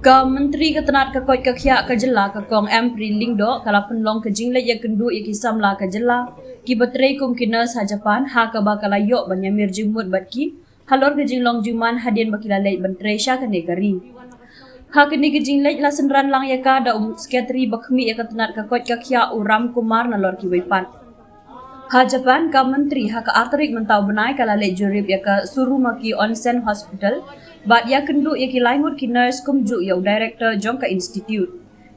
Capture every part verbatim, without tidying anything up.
Ka Myntri ka tnat ka koit ka khiah ka jylla ka Kong Ampareen Lyngdoh ka la pynlong ka jingleit ïakynduh ïa ki samla ka jylla kiba trei kum ki nurse ha Japan, ha kaba ka la ïoh ban ïamir jingmut bad ki halor ka jinglong jingman hadien ba ki la leit ban trei sha kane ka ri. Ha kane ka jingleit la synran lang ïa ka da u Secretary ba khmih ïa ka tnat ka koit ka khiah u Ram Kumar nalor kiwei pat. Ha Japan, ka Myntri ha ka ar tarik mynta u bnai ka la leit jurip ïa ka Surumaki Onsen Hospital bad ïakynduh ïa ki lai ngut ki nurse kumjuh ïa u director jong ka institute.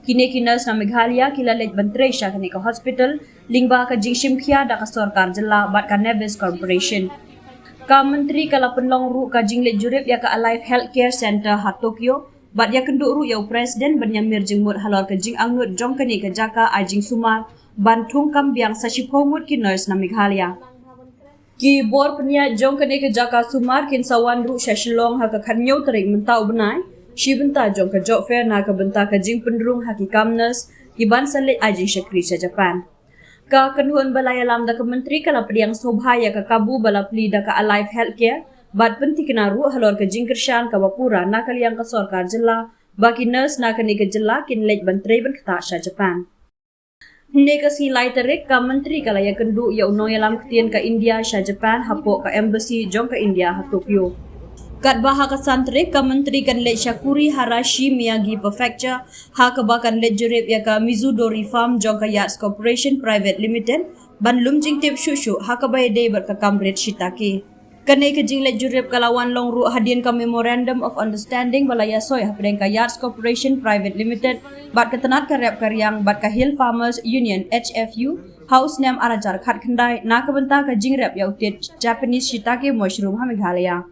Kine ki nurse na Meghalaya ki la leit ban trei sha kane ka hospital lyngba ka jingshim khia da ka sorkar jylla bad ka Nevis Corporation. Ka Myntri ka la pynlong ruh ka jingleit jurip ïa ka Alive Healthcare Center ha Tokyo bad ïakynduh ruh ïa u President ban ïamir jingmut halor ka jingangnud jong kane ka jaka ai jingsumar ban thung kam biang sa shiphew ngut ki nurse na Meghalaya. Ki bor pynïaid jong kane ka jaka sumar kin sa wan ruh sha Shillong ha ka khathynñiew tarik mynta u bnai, shi bynta jong ka job fair na ka bynta ka jingpynrung ha ki kam nurse ki ban sa leit ai jingshakri sha Japan. Ka kynhun ba la ïalam da ka Myntri ka la pdiang sngewbha ïa ka kabu ba la plie da ka Alive Healthcare bad pynthikna ruh halor ka jingkyrshan kaba pura na ka liang ka sorkar jylla ba ki nurse na kane ka jylla kin leit ban trei ban ktah sha Japan. Hynne ka sngi lai tarik ka Myntri ka la ïakynduh ïa u nongïalam ktien ka India sha Japan hapoh ka embassy jong ka India ha Tokyo. Katba ha ka san tarik ka Myntri kan leit sha Kuriharashi Miyagi Prefecture ha kaba kan leit jurip ïa ka Mizudori Farm jong ka Yards Corporation Private Limited ban lum jingtip shuh shuh ha kaba ïadei bad ka kam rit shiitake. Kane ka jingleit jurip ka la wan long ruh hadien ka Memorandum of Understanding ba la ïasoi hapdeng ka Yards Corporation Private Limited bad ka tnat ka rep ka riang bad ka Hill Farmers Union, H F U, ha u snem ar hajar khatkhyndai na ka bynta ka jingrep ïa u tit Japanese shiitake mushroom ha Meghalaya.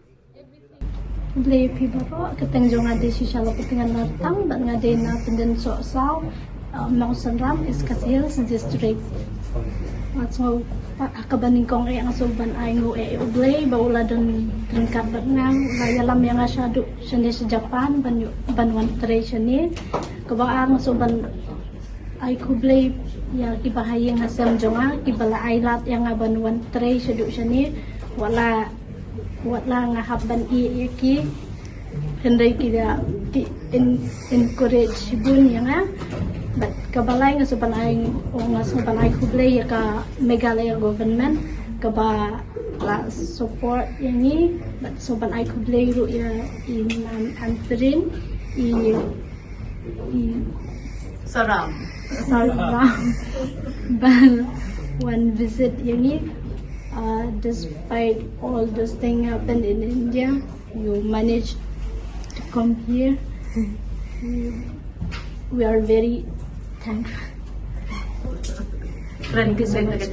Khublei phi baroh, ka kyrteng jong nga dei Shisha Lapatngan Nartang bad nga dei na Pyndengsohsaw, uh, Mawsynram, East Khasi Hills District. Nga sngew pat ha kaba nyngkong eh nga sngew ban ai nguh ïa U Blei ba u la don ryngkat bad nga, u la ïalam ïa nga shaduh shane sha Japan ban ïoh, ban wan trei shane. Kaba ar nga sngew ban ai khublei ïa kiba ha ïing ha sem jong nga kiba la ai lad ïa nga ban wan trei shaduh shane. Wat la, wat la nga hap ban ïeh ïa ki, hynrei ki da, ki en-, encourage shibun ïa nga. Bad kaba lai nga sngew ban ai, nga sngew ban ai khublei ïa ka Meghalaya government kaba la support ïa ngi. Bad sngew ban ai khublei ruh ïa i Mam Ampareen, i i Saram. Saram ban wan visit ïa ngi. Uh, despite all those things happen in India, you managed to come here. We, we are very thankful. Friend, thank you so much.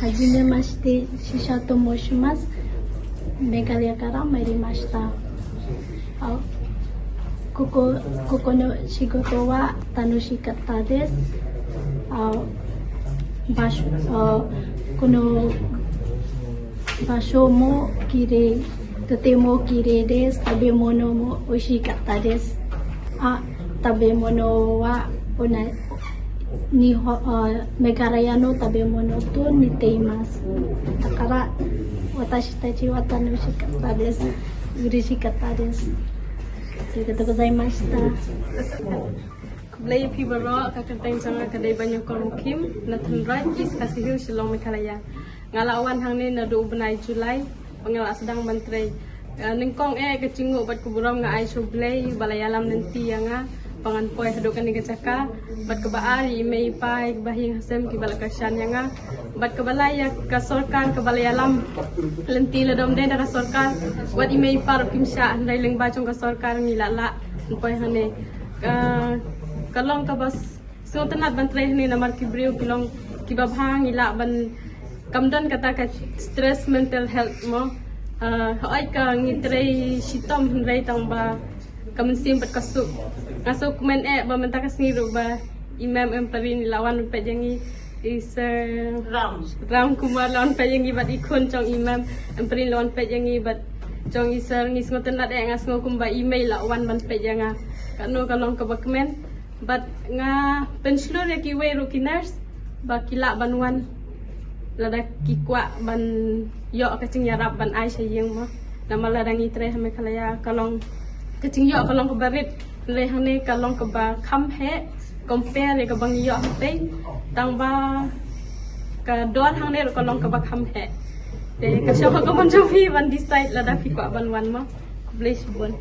Hajime mashite, Shisha to moshimasu. Meghalaya kara mairi mashita. Au, koko, koko no shigoto wa tanoshi katta desu. Au, basho, au, kono basho mo kirei, totemo kirei desu, tabemono mo oishii katta desu. A, tabemono wa ona Niho-, uh, Meghalaya no tabemono to niteimasu. Da kara, watashi tachi wa tanoshi katta desu. Ureshii katta desu. Arigatou gozaimashita. Khublei phi baroh, ka kyrteng jong nga ka dei Banyngkong Rukim, na Thenroj, East Khasi Hills, Shillong, Meghalaya. Nga la wan hangne naduh u bnai July ba nga la sdang ban trei. Eh, nyngkong eh ka jingnguh bad ka burom nga ai sha U Blei ba la ïalam lynti ïa nga ba ngan poi haduh kane ka jaka. Bad kaba ar ïa i mei i pa, ïa kiba ha ïing ha sem kiba la kyrshan ïa nga. Bad kaba lai ïa ka sorkar kaba la ïalam lynti, lada ym dei da ka sorkar, wat i mei i pa ruh kim shah, hynrei lyngba jong ka sorkar ngi la lah ban poi hangne. Ka, ka long kaba s-, sngewtynnat ban trei hangne namar ki briew ki long kiba bha, ngi lah ban, kam don kata ka stress, mental health mo. Ah, hooid ka ngi trei shitom hynrei tang ba ka mynsiem pat ka suk. Nga sngewkmen eh ba mynta ka sngi ruh ba i Ma'am Ampareen i la wan peit ïa ngi, i Sir Ram, Ram Kumar la wan peit ïa ngi bad i khun jong i Ma'am Ampareen la wan peit ïa ngi bad jong i Sir, ngi sngewtynnat eh, nga sngew kumba i mei la wan ban peit ïa nga. Kano ka long kaba kmen. Bad nga pynshlur ïa kiwei ruh ki nurse ba ki lah ban wan lada ki kwah ban ïoh ka jingïarap ban ai sha ïing mo. Namar lada ngi trei ha Meghalaya ka long Ka jingïoh ka long kaba rit, lei hangne ka long kaba kham heh, compare ïa kaba ngi ïoh hangtei, tang ba ka dor hangne ruh ka long kaba kham heh. Te ka shong ha ka mon jong phi ban decide lada phi kwah ban wan mo. Khublei shibun.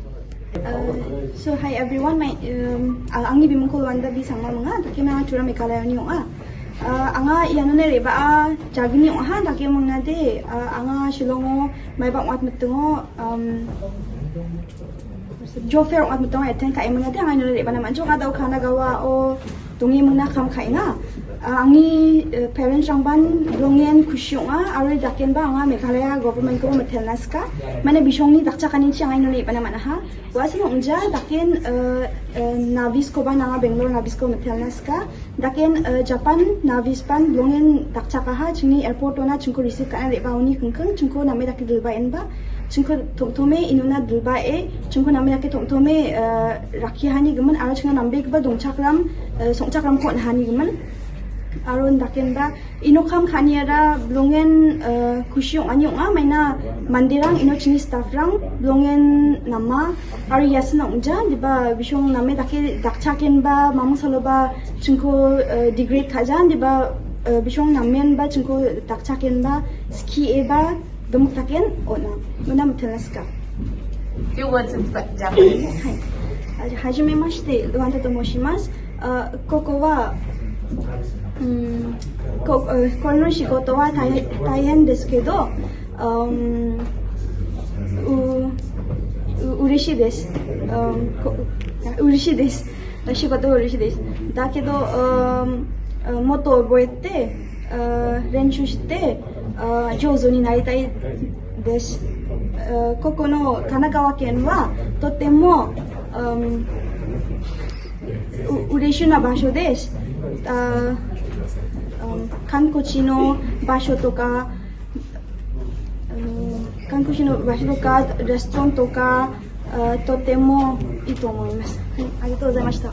Uh, so hi everyone, my um, uh, ang ngi Bimungkul Wanda B Sangma mynta, ta ki ma nga Tura Meghalaya ni ong a. Uh, anga ïa none re ba a jagni ong ha, ta ki mynta de, uh, anga Shillong o, mai ba wat meteng o, um, Job fair ong at meteng o, attend ka em mynta de, anga none re ba na man jong a dau khana gawa o, tungi mynta kham khai nga. Uh, angi uh, parents rang ban blongen khushi ong a, ari daken ba anga Meghalaya government ko metel naska. Mane bishong ni dakcha kani chi anga none re ba na man ha. Wa sino ong ja daken uh, uh, navis ko ba na Bangalore navis ko metel naska. Daken uh, Japan navis pan blongen dakcha ka ha chingni airport ona chingko receive ka na re ba uni kengkeng chingko name dake dilba en ba chingko thom thome inuna dilba e chingko name dake thom thome uh, rakhi hani gemen aro chinga nambe ba dong chakram uh, song chakram ko hani gemen aro daken ba ino kham khani ada blongen uh, khushi ong ani ong a maina mandirang ino chini staff rang blongen nama ari yasna ong ja diba bishong name dake dakcha ken ba mamung salo ba chingko uh, degrade khajan diba uh, bishong namen ba chingko dakcha ken ba ski e ba gemuk taken ona muna metel naska. Few words in Japanese. Hai. Hajime mashite, wanta to moshimasu. Uh, koko wa, um, ko, uh, kono shigoto wa tai, taihen desu kedo, um, u, u, ureshii desu. Um, ko, ureshii desu. Shigoto wa ureshii desu. Dakedo, um, uh, motto oboete, uh, renshu shite, uh, jouzu ni naritai desu. Uh, koko no Kanagawa ken wa totemo, um, u, ureshii na basho desu. Uh, um, kankochi no basho toka, um, kankochi no basho toka, restaurant toka, uh, totemo ii to omoimasu. Arigatou gozaimashita.